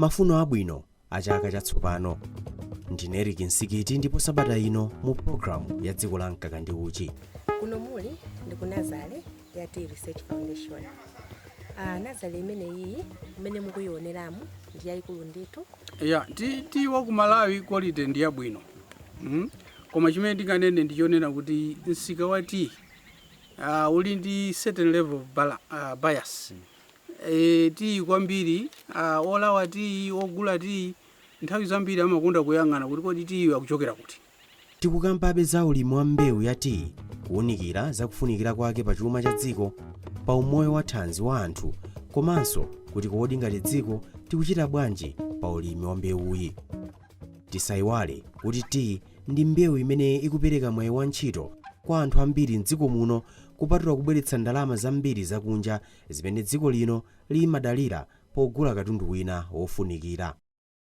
Mafuno abwino a chaka chatsopano. Ndine Eric Nsikiti, ndipo sabata ino mu programu ya Dziko la Mkaka ndi Uchi. Kuno muli ndi ku nursery ya Tea Research Foundation. Nursery imene iyi imene mukuyioneramu ndi yayikulu ndithu. Ya, tea wa ku Malawi quality ndi yabwino. Koma chimene ndinganene ndichonena kuti msika wa tea uli ndi certain level of bias. Tea kwambiri, olawa tea, ogula tea nthawi zambiri amakonda kuyang'ana kuti kodi tea akuchokera kuti. Tikukambabe za ulimi wa mbewu ya tea, kuwunikira zakufunikira kwake pa chuma cha dziko, pa umoyo wa thanzi wa anthu, komanso kuti kodi ngati dziko tikuchita bwanji pa ulimi wa mbewuyi. Tisayiwale kuti tea ndi mbewu imene ikupereka mwayi wa ntchito kwa anthu ambiri mdziko muno, kupatula kubweretsa ndalama zambiri zakunja zimene dziko lino limadalira pogula katundu wina wofunikira.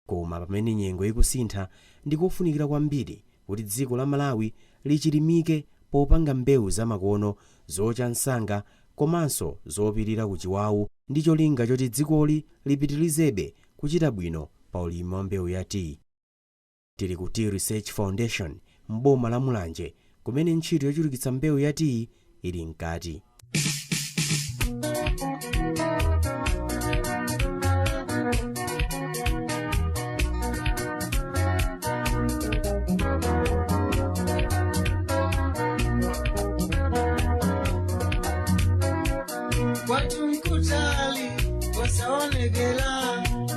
Koma pamene nyengo ikusintha, ndikofunikira kwambiri kuti dziko la Malawi lichilimike popanga mbewu zamakono, zocha msanga komanso zopirira ku chiwawu, ndi cholinga choti dzikoli lipitirizebe kuchita bwino pa ulimi wa mbewu ya tea. Tili ku Tea Research Foundation m'boma la Mulanje, kumene ntchito yochulukitsa mbewu ya tea ili mkati. Kwathu nkutali kosaonekela,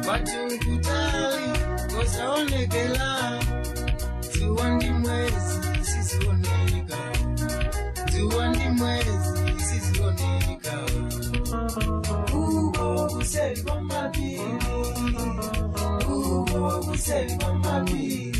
kwathu nkutali kosaonekela, dzuwa ndi mwezi sizioneka, dzuwa ndi mwezi sizioneka, uko kuseri kwa mapiri, uko kuseri kwa mapiri.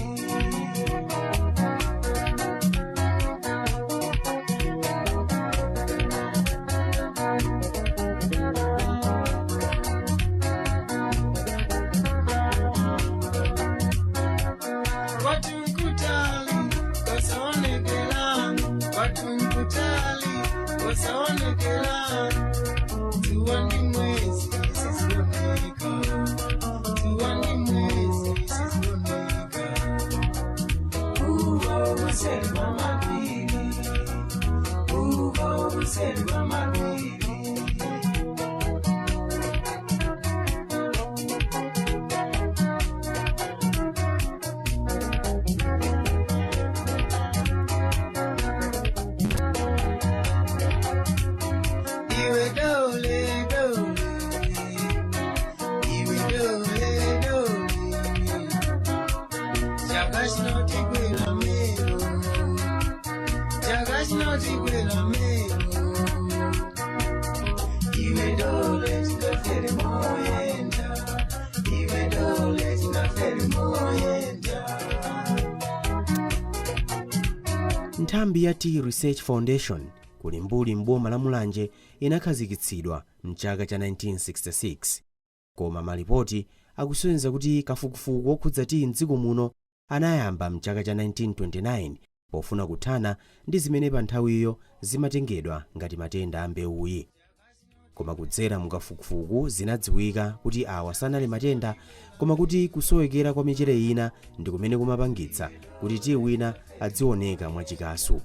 Kwathu nkutali kosaonekela, kwathu nkutali kosaonekela, dzuwa ndi mwezi sizioneka, dzuwa ndi mwezi sizioneka, uko kuseri kwa mapiri, uko kuseri kwa mapiri. Iwe dole dole, iwe dole dole, chaka chino tikwera Meru, chaka chino tikwera Meru. Iwe dole tingafere moyenda, iwe dole tingafere moyenda. Nthambi ya Tea Research Foundation ku Limbuli m'boma la Mulanje inakhazikitsidwa mchaka cha 1966, koma malipoti akusonyeza kuti kafukufuku wokhudza tea mdziko muno anayamba mchaka cha 1929 pofuna kuthana ndi zimene pa nthawiyo zimatengedwa ngati matenda a mbewuyi. Koma kudzera mukafukufuku zinadziwika kuti awa sanali matenda, koma kuti kusowekera kwa michere ina ndi kumene kumapangitsa kuti tea wina adzioneka mwachikasu.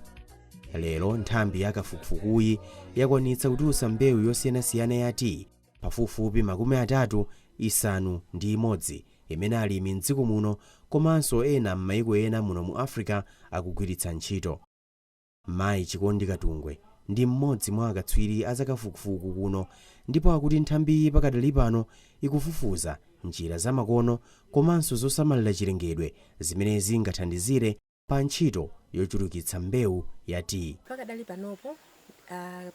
Lero nthambi ya kafukufukuyi yakwanitsa kutulutsa mbewu yosiyanasiyana ya tea pafupifupi 36 imene alimi mdziko muno komanso ena m'mayiko ena muno mu Africa akugwiritsa ntchito. Mayi Chikondi Katungwe ndi mmodzi mwa akatswiri azakafukufuku kuno, ndipo akuti nthambiyi pakadali pano ikufufuza njira zamakono komanso zosamalira chilengedwe zimene zingathandizire pa ntchito yochulukitsa mbewu ya tea. Pakadali panopo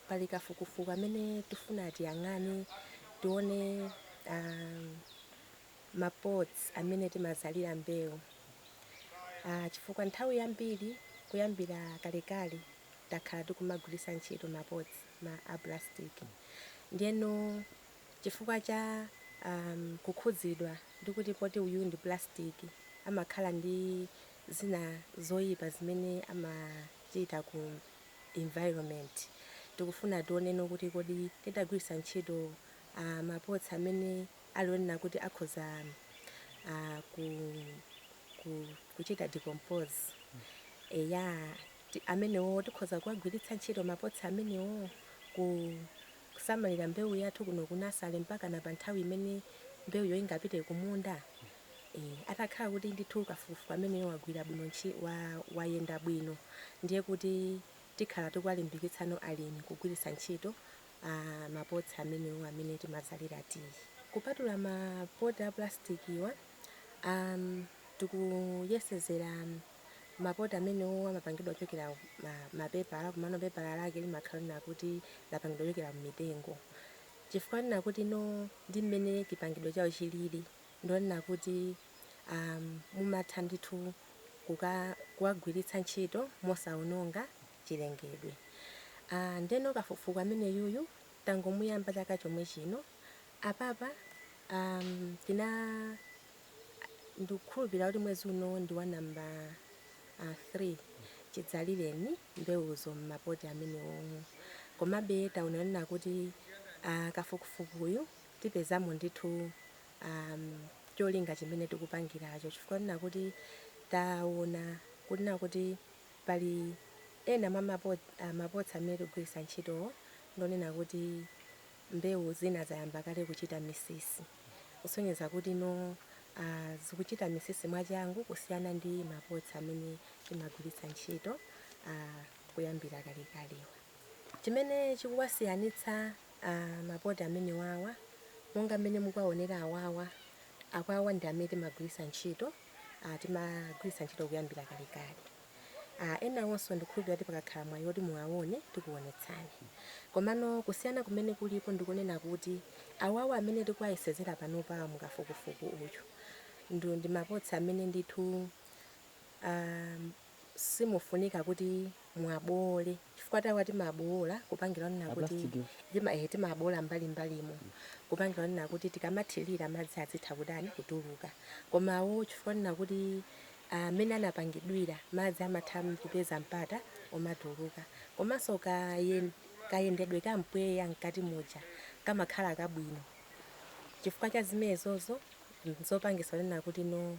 pali kafukufuku amene tifuna tiyang'ane, tione mapots amene timazalira mbewu, chifukwa nthawi yambiri kuyambira kalekale takhala tikumagwiritsa ntchito mapots ma a plastic. Ndiyeno chifukwa cha kukhudzidwa ndi kuti poti uyu ndi plastic, amakhala ndi zina zoyipa zimene amachita ku environment, tikufuna tioneno kuti kodi titagwiritsa ntchito mapots amene ali onena kuti akhoza kuchita decompose, eya, amenewo tikhoza kuwagwiritsa ntchito mapotsi amenewo kusamalira mbewu yathu kuno kunasale mpaka na pa nthawi imene mbewuyo ingapite kumunda. Atakhala kuti ndithu kafukufuku ameneyo wagwira bwino wayenda bwino, ndiye kuti tikhala tikuwalimbikitsano alimi kugwiritsa ntchito mapotsi amenewo amene timazalira tiyi. Kupatula mapoti a plastikiwa, tikuyesezera mapoti amenewo amapangidwa kuchokera mapepala, kumano pepala lake limakhala lina kuti lapangidwa kuchokera mmitengo, chifukwa nina kuti no ndi mmene chipangidwe chawo chilili, ndonena kuti mumatha ndithu kuwagwiritsa ntchito mosawononga chilengedwe. Ndeno kafukufuku amene yuyu tangomuyamba chaka chomwe chino apapa. Tina ndikukhulupirira kuti mwezi uno ndi wa namba 3 chidzalireni mbewuzo mmapoti amenewo. Komabe taonanena kuti kafukufukuyu tipezamo ndithu cholinga chimene tikupangiracho, chifukwa nina kuti taona kunena kuti pali ena mwa mapotsi amene tikugwiritsa ntchitowo, ndonena kuti mbewu zina zayamba kale kuchita misisi, kusonyeza kuti no zikuchita misisi mwachangu kusiyana ndi mapotsi amene timagwiritsa ntchito kuyambira kalekalewa. Chimene chikuwasiyanitsa mapoti amene wawa, monga mmene mukuwaonera awawa, akwawa ndi amene timagwiritsa ntchito kuyambira kalekale. Ena onso ndikukhulupirira kuti pakakhala mwayi woti muwaone tikuonetsani. Komano kusiyana kumene kulipo ndikunena kuti awawa amene tikuwayesezera panopa mukafukufuku uyu ndi mapotsi amene ndithu simufunika kuti mwabole, chifukwa tawa timabola kupangira nena kuti timabola mbalimbalimo kupangira nena kuti tikamathirira madzi azitha kutani, kutuluka. Komawo chifukwa nena kuti amene anapangidwira, madzi amatha kupeza mpata omatuluka, komanso kayendedwe ka mpweya mkati muja kamakhala kabwino. Chifukwa cha zimenezozo zopangisa nena kuti no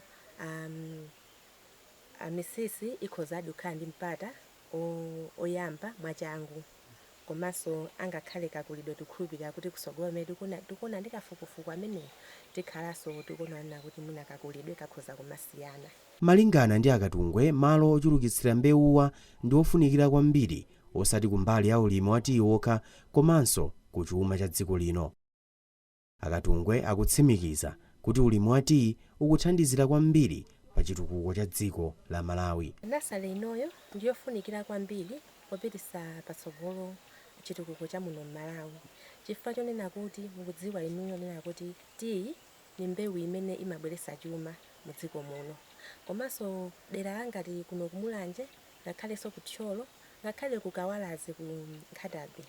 misisi ikhozadi kukhala ndi mpata oyamba mwachangu, komanso angakhale kakulidwe tikukhulupirira kuti kusogolo pamene tikuona ndi kafukufuku ameneyo tikhalanso tikuonana kuti mwina kakulidwe kakhoza kumasiyana. Malingana ndi Akatungwe, malo ochulukitsira mbewuwa ndi ofunikira kwambiri, osati kumbali ya ulimi wa tiyi wokha, komanso ku chuma cha dziko lino. Akatungwe akutsimikiza kuti ulimi wa tiyi ukuthandizira kwambiri pa chitukuko cha dziko la Malawi. Nasale inoyo ndiyofunikira kwambiri popitisa patsogolo chitukuko cha muno m'Malawi, chifukwa chonena kuti mukudziwa inuyo nena kuti tiyi ni mbewu imene imabweretsa chuma mu dziko muno, komanso dera langati kuno kumulanje, ngakhalenso ku Thyolo, ngakhale ku Kawalazi ku Nkhata Bay,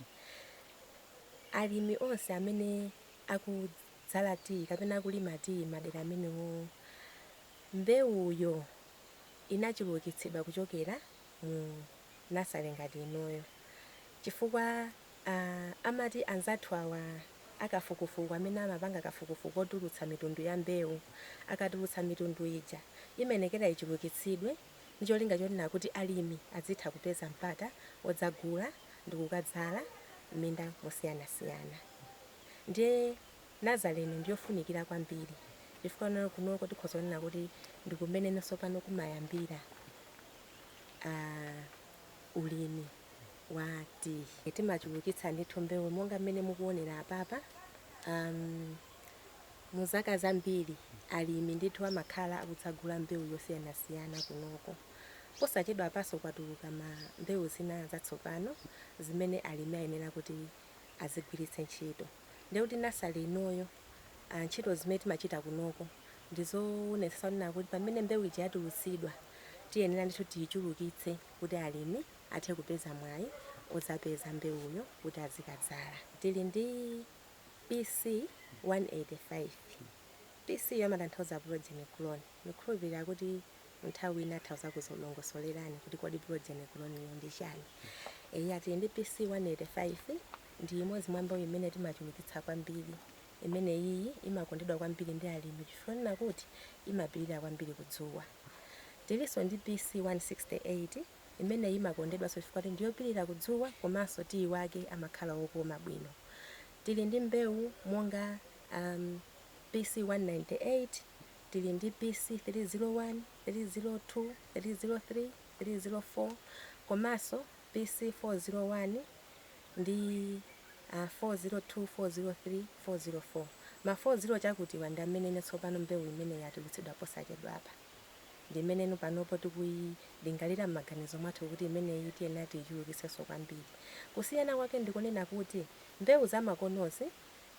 alimi onse amene akudzala tiyi kapena akulima tiyi madera amenewo, mbewuyo inachulukitsidwa kuchokera mu nasale ngati inoyo, chifukwa amati anzathu awa akafukufuku amene amapanga kafukufuku otulutsa mitundu ya mbewu, akatulutsa mitundu ija imenekera ichulukitsidwe ndi cholinga chonena kuti alimi azitha kupeza mpata wodzagula ndi kukadzala m'minda mosiyanasiyana. Ndiye nazale ino ndiyofunikira kwambiri, chifukwa kunoko tikhoza kunena kuti ndikumenenso pano kumayambira ulimi wa tiyi. Timachulukitsa ndithu mbewu monga mmene mukuonera apapa. Muzaka zambiri alimi ndithu amakhala akudzagula mbewu yosiyanasiyana kunoko. Posachedwa apaso kwatuluka ma mbewu zina zatsopano zimene alimi ayenera kuti azigwiritse ntchito. Ndiye kuti nasale inoyo, ntchito zimene timachita kunoko ndizoonetsetsa kunena kuti pamene mbewu ija yatulutsidwa, tiyenera ndithu tiyichulukitse kuti alimi athe kupeza mwayi odzapeza mbewuyo kuti azikadzala. Tili ndi PC 185. PC yo amatanthauza progeny clone. Ndikhulupirira kuti nthawi ina atha kuzolongosolerani kuti kodi progeny clone yo ndi chani. Eya, tili ndi PC 185, ndi imodzi mwa mbewu imene timachulukitsa kwambiri. Imene iyi imakondedwa kwambiri ndi alimi chifukwa chonena kuti imapirira kwambiri kudzuwa. Tilinso ndi PC 168, imene imakondedwanso chifukwa kuti ndiyopirira kudzuwa komanso tiyi wake amakhala wokoma bwino. Tili ndi mbewu monga PC 198, tili ndi PC 301, 302, 303, 304 komanso PC 401 ndi 402, 403, 404. Ma 40 chakutiwa ndi amene tsopano mbewu imene yatulutsidwa posachedwapa, ndi imeneno panopo tikuyilingalira m'maganizo mwathu kuti imeneyi tiyenera tiyichulukitsenso kwambiri. Kusiyana kwake ndikunena kuti mbewu zamakonozi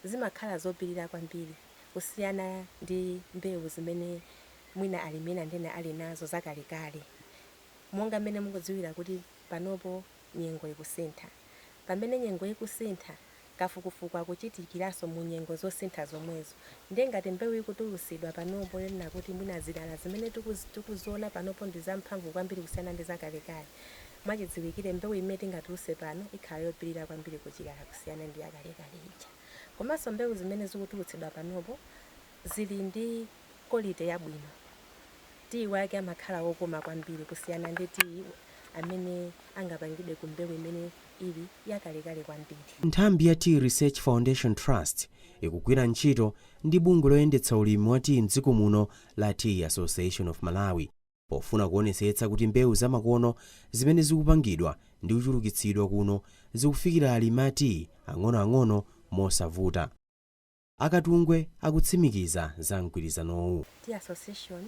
zimakhala zopirira kwambiri kusiyana ndi mbewu zimene mwina alimi ena ndi ena ali nazo zakalekale. Monga mmene mukudziwira kuti panopo nyengo ikusintha, pamene nyengo ikusintha, kafukufuku akuchitikiranso mu nyengo zosintha zomwezo. Ndiye ngati mbewu ikutulutsidwa panopo yonena kuti mwina zilala zimene tikuziona panopo ndi zamphamvu kwambiri kusiyana ndi zakalekale, mwachidziwikire mbewu imene tingatulutse pano ikhala yopirira kwambiri kuchilala kusiyana ndi yakalekale ija. Komanso mbewu zimene zikutulutsidwa panopo zili ndi quality yabwino. Tiyi wake amakhala wokoma kwambiri kusiyana ndi tiyi amene angapangidwe ku mbewu imene ili yakalekale kwambiri. Nthambi ya Tea Research Foundation Trust ikugwira ntchito ndi bungwe loyendetsa ulimi wa tiyi mdziko muno la Tea Association of Malawi pofuna kuonetsetsa kuti mbewu zamakono zimene zikupangidwa ndi kuchulukitsidwa kuno zikufikira alimi a tiyi ang'onoang'ono mosavuta. Akatungwe akutsimikiza za mgwirizanowu. Tea Association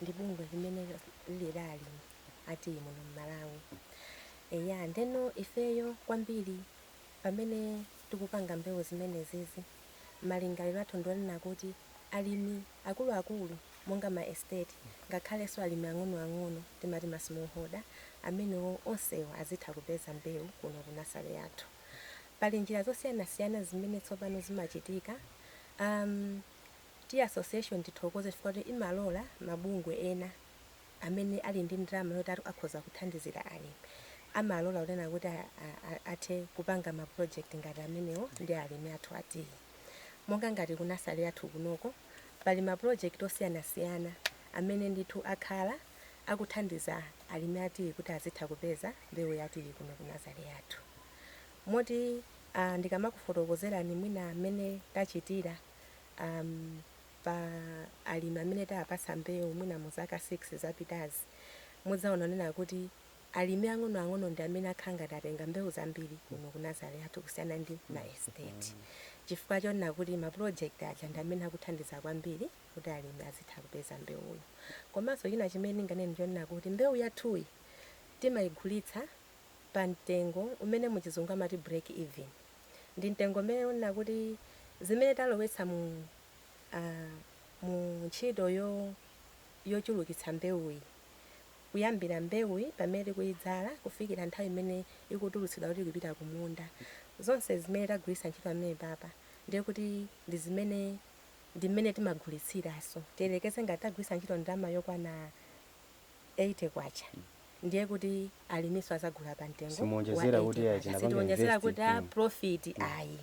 ndi bungwe limene lili la alimi a tiyi muno m'Malawi. Eya, ndeno ifeyo kwambiri pamene tikupanga mbewu zimenezizi, malingaliro athu ndionena kuti alimi akuluakulu monga ma estate, ngakhalenso alimi ang'onoang'ono, timati ma smallholder, amenewo onsewa azitha kupeza mbewu kuno ku nursery yathu. Pali njira zosiyanasiyana zimene tsopano zimachitika. Tea Association tithokoze chifukwa kuti imalola mabungwe ena amene ali ndi ndalama yoti akhoza kuthandizira alimi, amalola kunena kuti athe kupanga ma project ngati amenewo ndi alimi athu a tiyi. Monga ngati ku nursery yathu kunoko pali ma project osiyanasiyana amene ndithu akhala akuthandiza alimi a tiyi kuti azitha kupeza mbewu ya tiyi kuno ku nursery yathu. Moti ndikamakufotokozerani mwina amene tachitira pa alimi amene tawapatsa mbewu mwina mu zaka 6 zapitazi, mudzaona nena kuti alimi ang'onoang'ono ndi amene akhala ngati atenga mbewu zambiri kuno ku nursery yathu kusiyana ndi ma estate, chifukwa chonena kuti ma project aja ndi amene akuthandiza kwambiri kuti alimi azitha kupeza mbewuyo. Komanso china chimene ndinganene chonena kuti mbewu yathuyi timayigulitsa pa mtengo umene muchizungu amati break even. Ndi mtengo umene unena kuti zimene talowetsa mu ntchito yochulukitsa mbewuyi, kuyambira mbewuyi pamene tikuyidzala kufikira nthawi imene ikutulutsidwa kuti ikupita kumunda, zonse zimene tagwiritsa ntchito pamene papa ndiye kuti ndi zimene ndi mmene timagulitsiranso. Tiyerekeze ngati tagwiritsa ntchito ndalama yokwana 80 kwacha, ndiye kuti alimiso azagula pa mtengo wa Simuonjezera 80 kuti kwacha. chinapanga Sitiwonjezera invest, kuti a profit, ayi,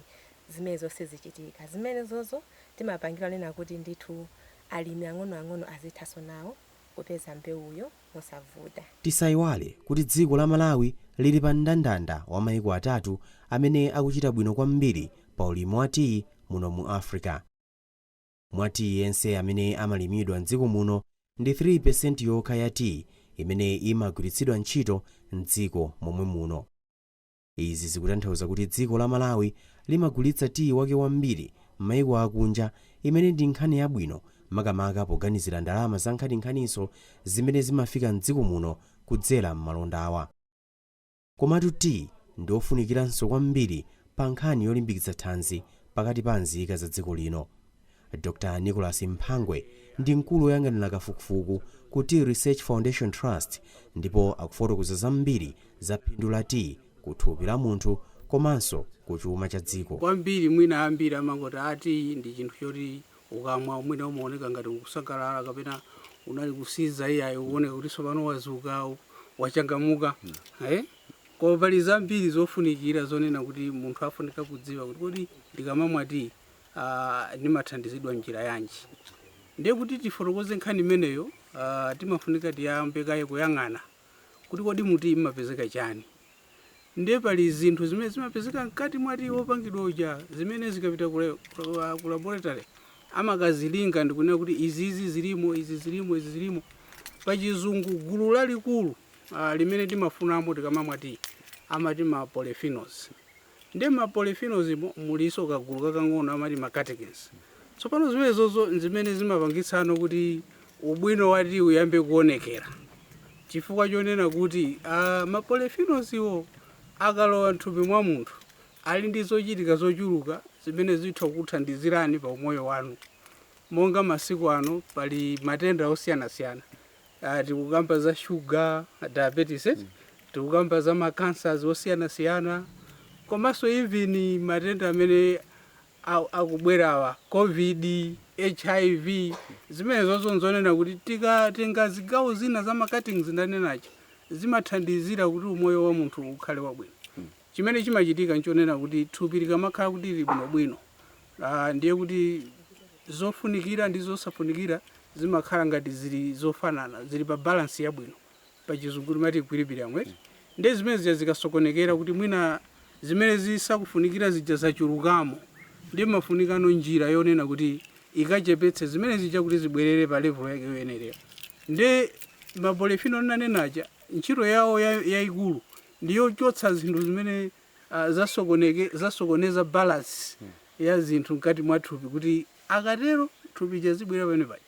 zimene zonse zichitika zimene zozo timapangira nena kuti ndithu alimi ang'onoang'ono azithanso nawo kupeza mbewuyo mosavuta. Tisayiwale kuti dziko la Malawi lili pa mndandanda wa maiko atatu amene akuchita bwino kwambiri pa ulimi wa tiyi muno mu Africa. Mwa tiyi yense amene amalimidwa mdziko muno, ndi 3% yokha ya tiyi imene imagwiritsidwa ntchito mdziko momwe muno. Izi zikutanthauza kuti dziko la Malawi limagulitsa tiyi wake wambiri m'maiko akunja, imene ndi nkhani yabwino makamaka poganizira ndalama za nkhaninkhaniso zimene zimafika mdziko muno kudzera m'malondawa. Komatu tiyi ndi ofunikiranso kwambiri pa nkhani yolimbikitsa thanzi pakati pa nzika za dziko lino. Dr Nicholas Mphangwe ndi mkulu woyang'anira kafukufuku ku Tea Research Foundation Trust, ndipo akufotokoza zambiri za phindu la tiyi ku thupi la munthu komanso ku chuma cha dziko. Kwambiri mwina ambiri amangoti ati ndi chinthu choti ukamwa mwina umaoneka ngati ukusangalala kapena unali kusiza, iyayi, ukuoneka kuti tsopano wazuka, wachangamuka. Koma pali zambiri zofunikira zonena kuti munthu afunika kudziwa kuti kodi ndikamamwa tiyi Ndimathandizidwa njira yanji? Ndiye kuti tifotokoze nkhani imeneyo, timafunika tiyambe kaye kuyang'ana kuti kodi mutiyi mmapezeka chani. Ndiye pali zinthu zimene zimapezeka mkati mwa tiyi wopangidwa uja, zimene zikapita ku laboratory amakazilinga ndikunena kuti izizi zilimo, izi zilimo, izi zilimo. Pachizungu gulu lalikulu limene timafunamo tikamamwa tiyi amati ma polyphenols. Ndiye ma polyphenols mo muliso kagulu kakang'ono amati ma catechins. Tsopano zimenezozo zimene zimapangitsano kuti ubwino wa tiyi uyambe kuonekera, chifukwa chonena kuti ma polyphenols iwo akalowa mthupi mwa munthu ali ndi zochitika zochuluka zimene zitha kukuthandizirani pa umoyo wanu. Monga masiku ano pali matenda osiyanasiyana, tikukamba za sugar diabetes, tikukamba za ma cancers osiyanasiyana, komanso even matenda amene akubwerawa, COVID, HIV, zimene zonso nzonena kuti tikatenga zigawo zina za ma catechins ndanenacho, zimathandizira kuti umoyo wa munthu ukhale wabwino. Chimene chimachitika nchonena kuti thupi likamakhala kuti lili bwinobwino, ndiye kuti zofunikira ndi zosafunikira zimakhala ngati zili zofanana, zili pa balance yabwino. Pachizungu timati equilibrium, right? Ndiye zimene zija zikasokonekera, kuti mwina zimene zisakufunikira zija zachulukamo, ndiye mafunikano njira yonena kuti ikachepetse zimene zija kuti zibwerere pa level yake yoyenerera. Ndiye ma polyphenol nanenaja ntchito yawo yayikulu ndiyochotsa zinthu zimene zasokoneza balance ya zinthu mkati mwa thupi, kuti akatero thupi chazibwera pamene paja.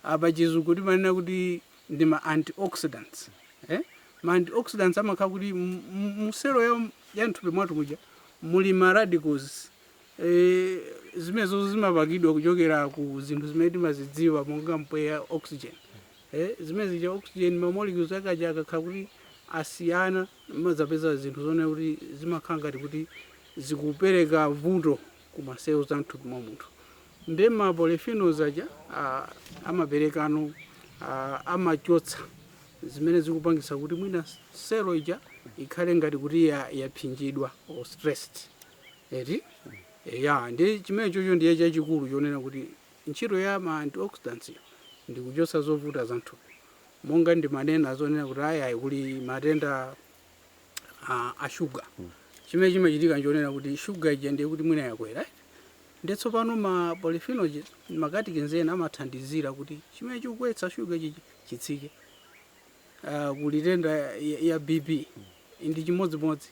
Apa chizungu timanena kuti ndi ma antioxidants, eh? Ma antioxidants amakhala kuti muselo ya mthupi mwathu muja muli ma radicals, zimenezo zimapangidwa kuchokera ku zinthu zimene timazidziwa monga mpweya, oxygen, zimene zija oxygen ma molecules akaja akakhala kuti asiyana, mazapeza zinthu zonena kuti zimakhala ngati kuti zikupereka vuto ku ma cells a mthupi mwa munthu. Ndiye ma polyphenols aja amaperekano, amachotsa zimene zikupangisa kuti mwina selo ija ikhale ngati kuti yapsinjidwa or stressed, eti? Ya, ndi chimene chocho ndiye chachikulu chonena kuti ntchito ya ma antioxidants iyo ndi kuchotsa zovuta za mthupi. Monga ndimanena zonena kuti ayayi, kuli matenda a shuga. Chimene chimachitika nchonena kuti shuga ija ndiye kuti mwina yakwera, ndiye tsopano ma polyphenols, ma catechins ena amathandizira kuti chimene chikukwetsa shuga chichi chitsike. Kuli tenda ya BP, ndi chimodzimodzi.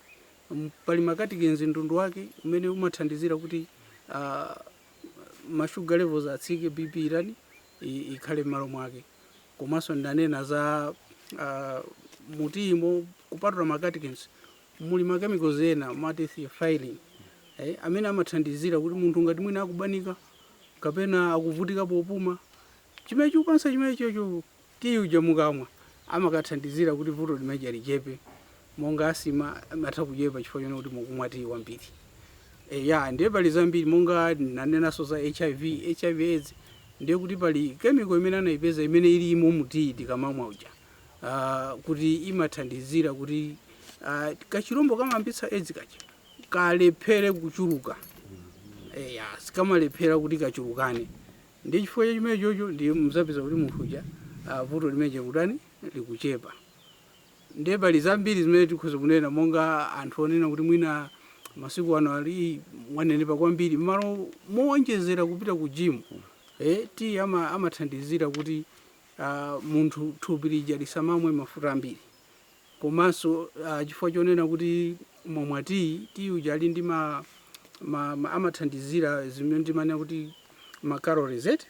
Pali ma catechins mtundu wake umene umathandizira kuti ma sugar levels atsike, BP itani, ikhale m'malo mwake. Komanso ndanena za mutiyimo, kupatula ma catechins muli ma chemicals ena mati theophylline, amene amathandizira kuti munthu ngati mwina akubanika kapena akuvutika popuma, chimene chikupangisa chimene chocho tiyi uja mukamwa amakathandizira kuti vuto limeja lichepe, monga asthma amatha kuchepa chifukwa chonena kuti mukumwa tiyi kwambiri. Ya, ndiye pali zambiri, monga nanenanso za HIV, HIV AIDS, ndiye kuti pali chemical imene anayipeza imene ilimo mutiyi tikamamwa uja, kuti imathandizira kuti kachirombo kamayambitsa AIDS kaja kalephere kuchuluka. Ya, sikamalephera kuti kachulukane. Ndi chifukwa cha chimene chocho ndiye muzapeza kuti munthu uja vuto limeje kutani, likuchepa. Ndiye pali zambiri zimene tikhoza kunena, monga anthu onena kuti mwina masiku ano ali mwanenepa kwambiri, malo mowonjezera kupita ku gym, tiyi amathandizira kuti munthu thupi lija lisamamwe mafuta ambiri. Komanso chifukwa chonena kuti mwamwa tiyi, tiyi uja ali ndi ma amathandizira zimene timanena kuti ma calories, eti?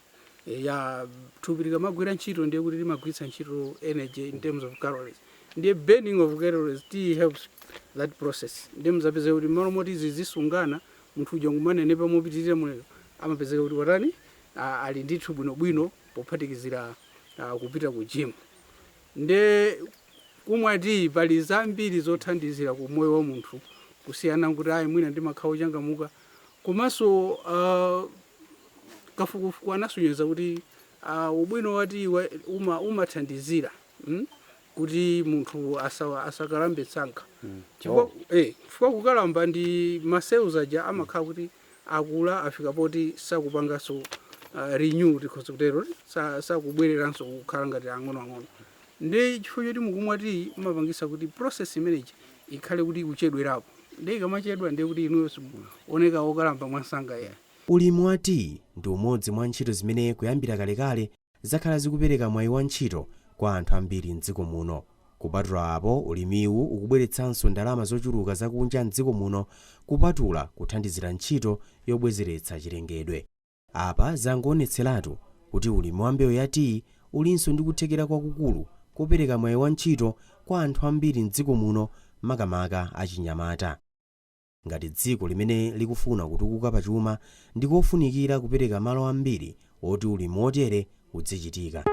Ya, thupi likamagwira ntchito ndiye kuti limagwiritsa ntchito energy in terms of calories. Ndiye burning of calories, tea helps that process. Ndiye muzapeza kuti malo moti zizisungana, munthu uja ngumanenepa mopitirira muleyo, amapezeka kuti watani, ali ndithu bwinobwino pophatikizira kupita ku gym. Nde kumwa tiyi pali zambiri zothandizira ku moyo wa munthu, kusiyana kuti ayi, mwina ndimakhala ochangamuka. Komanso kafukufuku anasonyeza kuti ubwino wa tiyi umathandizira kuti munthu asakalambe msanga, chifukwa chifukwa kukalamba ndi ma cells aja amakhala kuti Akula, afika poti sakupanganso renew, tikhoza kutero, sakubwereranso kukhala ngati ang'onoang'ono. Ndi chifukwa choti mukumwa tiyi mumapangisa kuti process imeneyi ikhale kuti ikuchedwerapo. Ndi ikamachedwa, ndiye kuti inuyo simuoneka okalamba mwansanga ya. Ulimi wa tiyi ndi umodzi mwa ntchito zimene kuyambira kalekale zakhala zikupereka mwayi wa ntchito kwa anthu ambiri mdziko muno. Kupatula apo, ulimiwu ukubweretsanso ndalama zochuluka zakunja mdziko muno, kupatula kuthandizira ntchito yobwezeretsa chilengedwe. Apa zangoonetseratu kuti ulimi wa mbewu ya tiyi ulinso ndi kuthekera kwakukulu kopereka mwayi wa ntchito kwa anthu ambiri mdziko muno, makamaka achinyamata. Ngati dziko limene likufuna kutukuka pachuma, ndikofunikira kupereka malo ambiri oti ulimi wotere udzichitika.